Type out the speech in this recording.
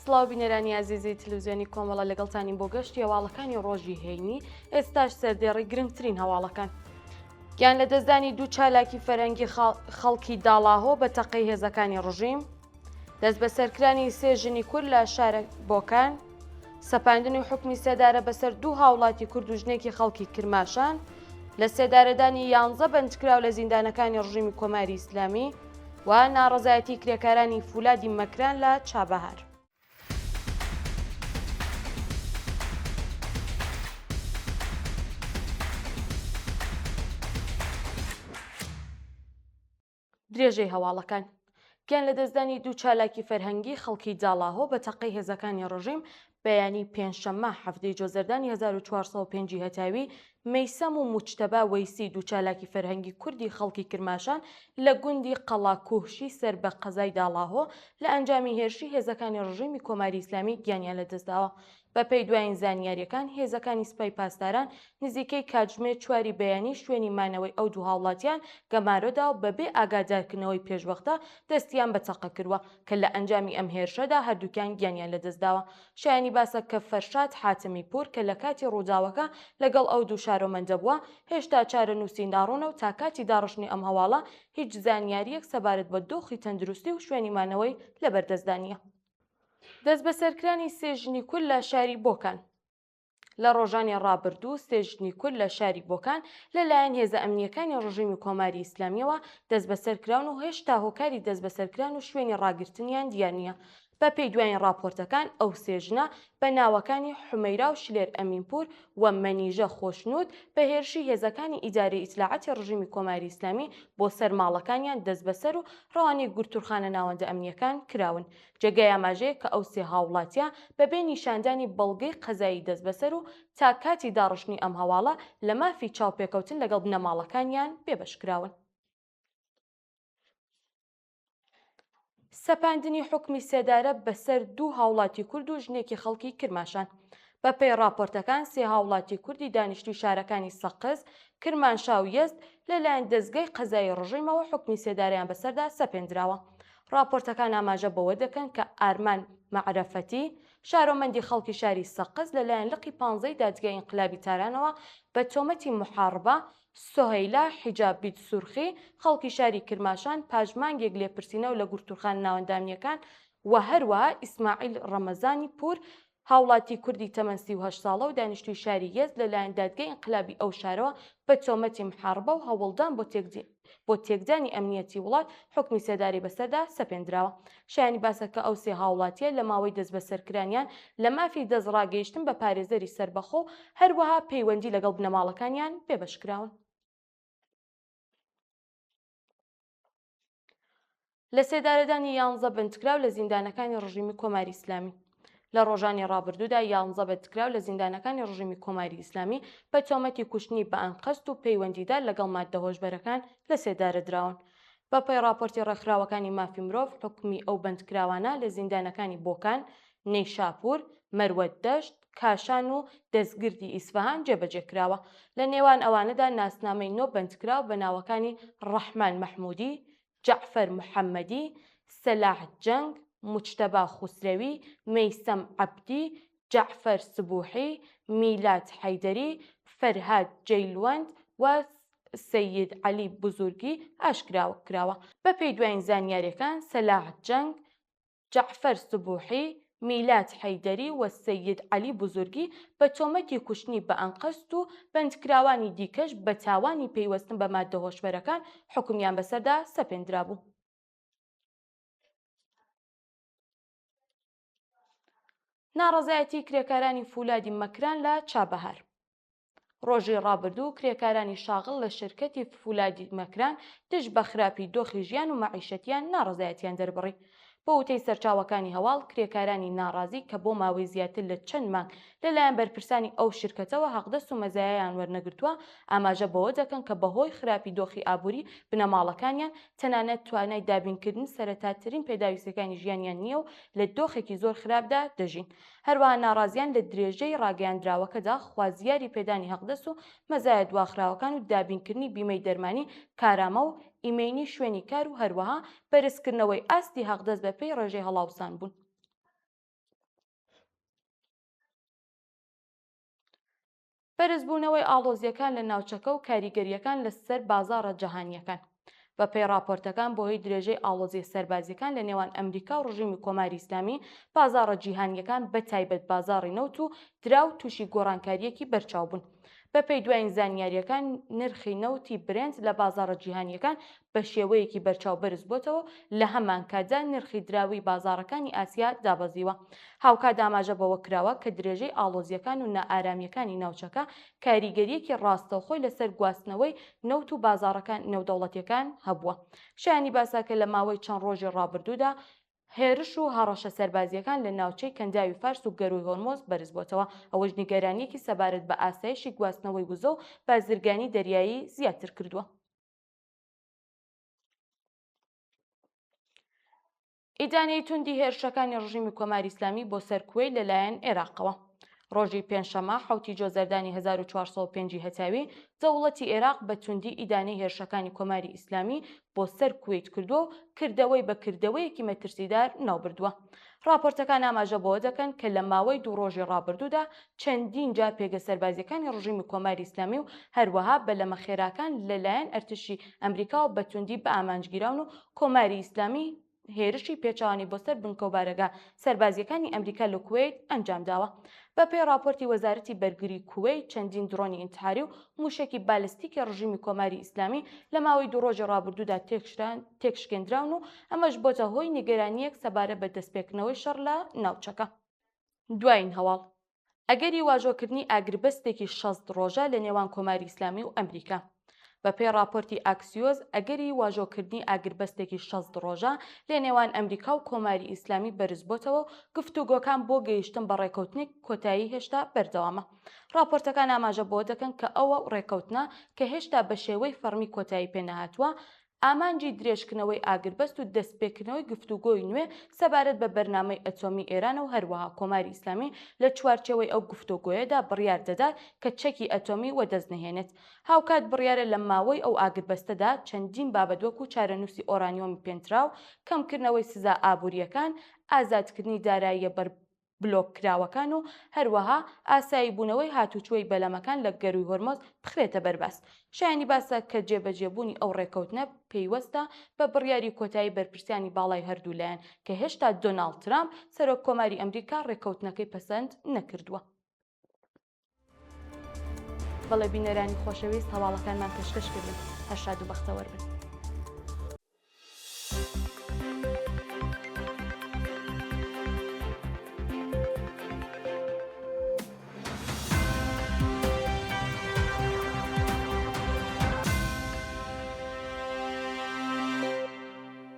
سڵاو بینەرانی ئازیزی تلوزیۆنی کۆمەڵە لەگەڵتانین بۆ گەشتی هەواڵەکانی ڕۆژی هەینی ئێستاش سەردێڕی گرنگترین هەواڵەکان. گیان لەدەستدانی دوو چالاکی فەرەنگی خەڵکی داڵاهۆ بە تەقەی هێزەکانی ڕژیم، دەستبەسەرکرانی سێ ژنی کورد لە شارە بۆکان، سەپاندنی حوکمی سێدارە بەسەر دوو هاوڵاتی کورد و ژنێکی خەڵکی کرماشان، لە سێدارەدانی یانزە بەندکراو لە زیندانەکانی ڕژیمی کۆماری ئیسلامی و ناڕەزایەتی کرێکارانی فولادی مەکران لە چابەهار. درێژەی هەواڵەکان. گیان لەدەستدانی دوو چالاکی فەرهەنگی خەڵکی داڵاهۆ بە تەقەی هێزەکانی ڕژیم بەیانی پێنجشەممە حەڤدەی جۆزەردانی 1405 هەتاوی مەیسەم و موجتەبا وەیسی دوو چالاکی فەرهەنگی کوردی خەڵکی کرماشان لە گوندی قەڵا کوهشی سەر بە قەزای داڵاهۆ لە ئەنجامی هێرشی هێزەکانی ڕژیمی کۆماری ئیسلامی گیانیان لەدەستداوە. بەپێی دوایین زانیارییەکان، هێزەکانی سپای پاسداران نزیکەی کاتژمێر چواری بەیانی شوێنی مانەوەی ئەو دوو هاوڵاتیان گەمارۆدا و بەبێ ئاگادارکردنەوەی پێشوەختە دەستیان بە تەقە کردووە کە لە ئەنجامی ئەم هێرشەدا هەردووکیان گیانیان لەدەستداوە. شایانی باسە کە فەرشاد حاتەمی پوور کە لە کاتی ڕووداوەکە لەگەڵ ئەو دوو شارۆمەندە بووە، هێشتا چارەنووسی ناڕوونە و تا کاتی داڕشتنی ئەم هەواڵە هیچ زانیارییەک سەبارەت بە دۆخی تەندروستی و شوێنی مانەوەی لەبەردەستدا نییە. دەستبەسەرکرانی سێ ژنی کورد لە شاری بۆکان. لە ڕۆژانی ڕابردوو سێ ژنی کورد لە شاری بۆکان لەلایەن هێزە ئەمنییەکانی ڕژیمی کۆماری ئیسلامییەوە دەستبەسەر کراون و هێشتا هۆکاری دەستبەسەرکران و شوێنی ڕاگرتنیان دیار نییە. بەپێی دوایین ڕاپۆرتەکان ئەو سێ ژنە بە ناوەکانی حومەیرا و شلێر ئەمینپوور و مەنیژە خۆشنوود بە هێرشی هێزەکانی ئیدارەی ئیتلاعاتی ڕژیمی کۆماری ئیسلامی بۆ سەر ماڵەکانیان دەستبەسەر و ڕەوانەی گرتووخانە ناوەندە ئەمنییەکان کراون. جێگای ئاماژەیە کە ئەو سێ هاووڵاتییە بەبێ نیشاندانی بەڵگەی قەزایی دەستبەسەر و تا کاتی داڕشتنی ئەم هەواڵە لە مافی چاوپێکەوتن لەگەڵ بنەماڵەکانیان بێبەش کراون. سەپاندنی حوکمی سێدارە بەسەر دوو هاوڵاتی کورد و ژنێکی خەڵکی کرماشان. بەپێی ڕاپۆرتەکان سێ هاوڵاتی کوردی دانیشتووی شارەکانی سەقز، کرمانشا و یەزد لەلایەن دەزگای قەزایی ڕژیمەوە حوکمی سێدارەیان بەسەردا سەپێندراوە. ڕاپۆرتەکان ئاماژە بەوە دەکەن کە ئارمان مەعرەفەتی، شارۆمەندی خەڵکی شاری سەقز لەلایەن لقی پانزەی دادگای ئینقلابی تارانەوە بە تۆمەتی موحاڕبە، سوهەیلا حیجاب بیدسورخی، خەڵکی شاری کرماشان پاش مانگێک لێپرسینەوە لە گرتووخانە ناوەندامنییەکان و هەروەها ئیسماعیل ڕەمەزانی پوور، هاوڵاتی کوردی تەمەن 38 ساڵە و دانیشتووی شاری یەزد لەلایەن دادگای ئینقلابی ئەو شارەوە بە تۆمەتی محاڕبە و هەوڵدان بۆ بۆ تێکدانی ئەمنیەتی وڵات حوکمی سێدارەی بەسەردا سەپێندراوە. شایانی باسە کە ئەو سێ هاوڵاتییە لە ماوەی دەستبەسەرکرانیان لە مافی دەستڕاگەیشتن بە پارێزەری سەربەخۆ و هەروەها پەیوەندی لەگەڵ بنەماڵەکانیان بێبەش کراون. لە سێدارەدانی یانزە بەندکراو لە زیندانەکانی ڕژیمی کۆماری ئیسلامی لە ڕۆژانی ڕابردوودا یانزە بەندکراو لە زیندانەکانی ڕژیمی کۆماری ئیسلامی بە تۆمەتی کوشتنی بە ئەنقەست و پەیوەندیدار لەگەڵ ماددە هۆشبەرەکان لە سێدارە دراون. بەپێی ڕاپۆرتی ڕێکخراوەکانی مافی مرۆڤ حوکمی ئەو بەندکراوانە لە زیندانەکانی بۆکان، نەیشاپوور، مەروەدەشت، کاشان و دەستگردی ئیسفەهان جێبەجێ کراوە. لە نێوان ئەوانەدا ناسنامەی نۆ بەندکراو بە ناوەکانی ڕەحمان مەحموودی، جەعفەر محەممەدی، سەلاح جەنگ، موجتەبا خوسرەوی، مەیسەم عەبدی، جەعفەر سبوحی، میلاد حەیدەری، فەرهاد جەیلوەند و سەید عەلی بوزورگی ئاشکرا کراوە. بەپێی دوایین زانیارییەکان سەلاح جەنگ، جەعفەر سبوحی، میلاد حەیدەری و سەید عەلی بوزورگی بە تۆمەتی کوشتنی بە ئەنقەست و بەندکراوانی دیکەش بە تاوانی پەیوەستن بە ماددە هۆشبەرەکان حوکمیان بەسەردا سەپێندرابوو. ناڕەزایەتی کرێکارانی فولادی مەکران لە چابەهار. ڕۆژی ڕابردوو کرێکارانی شاغڵ لە شرکەتی فولادی مەکران دژ بە خراپی دۆخی ژیان و مەعیشەتیان ناڕەزایەتیان دەربڕی. بە وتەی سەرچاوەکانی هەواڵ، کرێکارانی ناڕازی کە بۆ ماوەی زیاتر لە چەند مانگ لەلایەن بەرپرسانی ئەو شرکەتەوە حەقدەست و مەزایایان وەرنەگرتووە، ئاماژە بەوە دەکەن کە بەهۆی خراپی دۆخی ئابووری بنەماڵەکانیان تەنانەت توانای دابینکردنی سەرەتاترین پێداویستیەکانی ژیانیان نییە و لە دۆخێکی زۆر خراپدا دەژین. هەروەها ناڕازیان لە درێژەی ڕاگەیاندراوەکەدا خوازیاری پێدانی حەقدەست و مەزایا دواخراوەکان و دابینکردنی بیمەی دەرمانی کارامە و ئیمەینی شوێنی کار و هەروەها بەرزکردنەوەی ئاستی حەقدەست بەپێی ڕێژەی هەڵاوسان بوون. بەرزبوونەوەی ئاڵۆزییەکان لە ناوچەکە و کاریگەرییەکان لە سەر بازاڕە جەهانییەکان. بە پێی ڕاپۆرتەکان بە هۆی درێژەی ئاڵۆزییە سەربازییەکان لە نێوان ئەمریکا و ڕژیمی کۆماری ئیسلامی، بازاڕە جیهانییەکان بە تایبەت بازاڕی نەوت و دراو تووشی گۆڕانکارییەکی بەرچاو بوون. بە پێی دوایین زانیارییەکان نرخی نەوتی برێنت لە بازاڕە جیهانییەکان بە شێوەیەکی بەرچاو بەرزبووەتەوە و لە هەمانکاتدا نرخی دراوی بازاڕەکانی ئاسیا دابەزیوە. هاوکات ئاماژە بەوە کراوە کە درێژەی ئاڵۆزییەکان و نائارامییەکانی ناوچەکە کاریگەرییەکی ڕاستەوخۆی لەسەر گواستنەوەی نەوت و بازاڕەکان نێودەوڵەتییەکان هەبووە. شایانی باسە کە لە ماوەی چەند ڕۆژی ڕابردوودا هێرش و هەڕەشە سەربازییەکان لە ناوچەی کەنداوی فارس و گەرووی هۆرمۆز بەرزبووەتەوە، ئەوەش نیگەرانییەکی سەبارەت بە ئاسایشی گواستنەوەی وزە و بازرگانی دەریایی زیاتر کردووە. ئیدانەی توندی هێرشەکانی ڕژیمی کۆماری ئیسلامی بۆ سەر کوەیت لەلایەن عێراقەوە. ڕۆژی پێنجشەممە حەوتی جۆزەردانی 1405 هەتاوی، دەوڵەتی عێراق بە توندی ئیدانەی هێرشەکانی کۆماری ئیسلامی بۆ سەر کوەیت کردووە و کردەوەی بە کردەوەیەکی مەترسیدار ناوبردووە. ڕاپۆرتەکان ئاماژە بەوە دەکەن کە لە ماوەی دوو ڕۆژی ڕابردوودا چەندین جار پێگە سەربازییەکانی ڕژیمی کۆماری ئیسلامی و هەروەها بەلەمە خێراکان لە لایەن ئەرتشی ئەمریکاوە بە توندی بە ئامانج گیراون و کۆماری ئیسلامی هێرشی پێچەوانەی بۆ سەر بنکە و بارەگا سەربازییەکانی ئەمریکا لە کوەیت ئەنجام داوە. بە پێی ڕاپۆرتی وەزارەتی بەرگری کوەیت چەندین درۆنی ئینتحاری و مووشەکی بالستیکی ڕژیمی کۆماری ئیسلامی لە ماوەی دوو ڕۆژی ڕابردوودا تێکشکێندراون و ئەمەش بۆتە هۆی نیگەرانییەک سەبارەت بە دەستپێکردنەوەی شەڕ لە ناوچەکە. دوایین هەواڵ، ئەگەری واژۆکردنی ئاگربەستێکی 60 ڕۆژە لە نێوان کۆماری ئیسلامی و ئەمریکا. بە پێی ڕاپۆرتی ئاکسیۆس، ئەگەری واژۆکردنی ئاگربەستێکی 60 ڕۆژە لە نێوان ئەمریکا و کۆماری ئیسلامی بەرزبۆتەوە و گفتوگۆکان بۆ گەیشتن بە ڕێکەوتنێک کۆتایی هێشتا بەردەوامە. ڕاپۆرتەکان ئاماژە بەوە دەکەن کە ئەوە ڕێکەوتنە کە هێشتا بە شێوەی فەڕمی کۆتایی پێنەهاتووە، ئامانجی درێژکردنەوەی ئاگربەست و دەستپێکردنەوەی گفتوگۆی نوێ سەبارەت بە بەرنامەی ئەتۆمی ئێرانە و هەروەها کۆماری ئیسلامی لە چوارچێوەی ئەو گفتۆگۆیەدا بڕیار دەدات کە چەکی ئەتۆمی وەدەست نەهێنێت. هاوکات بڕیارە لە ماوەی ئەو ئاگربەستەدا چەندین بابەت وەکو چارەنووسی ئۆرانیۆمی پێنتراو، کەمکردنەوەی سزا ئابوورییەکان، ئازادکردنی داراییە بلۆک کراوەکان و هەروەها ئاسایی بوونەوەی هاتوچۆی بەلەمەکان لە گەرووی هۆرمۆز بخرێتە بەر باس. شایانی باسە کە جێبەجێبوونی ئەو ڕێکەوتنە پەیوەستە بە بڕیاری کۆتایی بەرپرسانی باڵای هەردوو لایەن کە هێشتا دۆناڵد ترامپ سەرۆک کۆماری ئەمریکا ڕێکەوتنەکەی پەسەند نەکردووە. بەڵێ بینەرانی خۆشەویست هەواڵەکانمان پێشکەش کردن. هەر شاد و بەختەوەر بن.